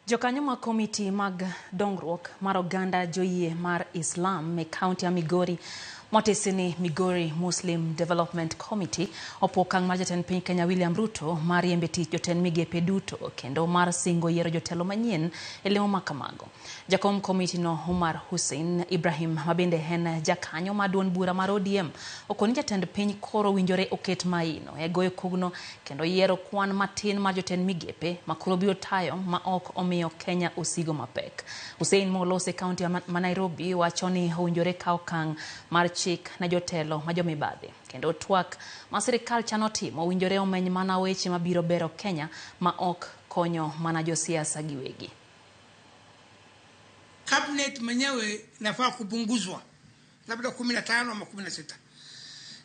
Jokanyo mag komiti mag dongruok mar oganda joyie mar Islam e kaunti ya Migori motisi ni Migori Muslim Development Committee opuo okang' mar jatend piny Kenya William Ruto mar riembe tich jotend migepe duto kendo mar singo yiero jotelo manyien e lemo ma kamago. Jakom komiti no Umar Hussein Ibrahim mabende en jakanyo mar duond bura mar ODM okoni jatend piny koro owinjore oket maino e goyo kogno kendo yiero kwan matin mar jotend migepe ma koro biro tayo ma ok omiyo Kenya osigo mapek. Hussein molos e kaunti ma Nairobi wacho ni owinjore kawo okang' mar chik ne jotelo ma jomibadhi kendo twak ma sirikal chano timo owinjore omeny mana weche mabiro bero Kenya ma ok konyo mana josiasa giwegi. Cabinet mwenyewe inafaa kupunguzwa labda 15 ama 16.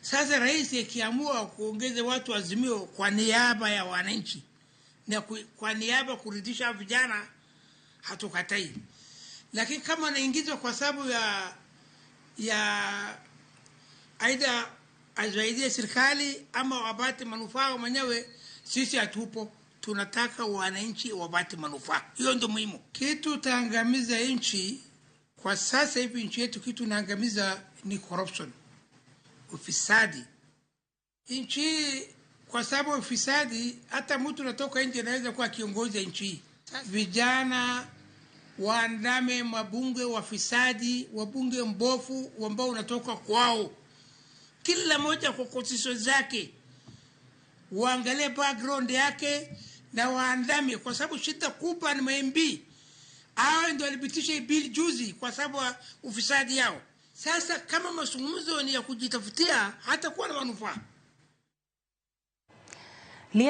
Sasa rais akiamua kuongeza watu Azimio kwa niaba ya wananchi na kwa niaba kuridhisha vijana, hatukatai, lakini kama anaingizwa kwa sababu ya aidha azaidie serikali ama wapate manufaa mwenyewe, sisi hatupo. Tunataka wananchi wapate manufaa, hiyo ndio muhimu. Kitu taangamiza nchi kwa sasa hivi, nchi yetu kitu naangamiza ni corruption, ufisadi. Nchi kwa sababu ufisadi, hata mtu natoka nje anaweza kuwa kiongozi ya nchi hii. Vijana waandame mabunge wafisadi, wabunge mbofu ambao unatoka kwao, kila moja kwa position zake, waangalie background yake na waandame, kwa sababu shida kubwa ni MB. Hao ndio walipitisha bill juzi kwa sababu ya ufisadi yao. Sasa kama mazungumzo ni ya kujitafutia, hata kuwa na manufaa.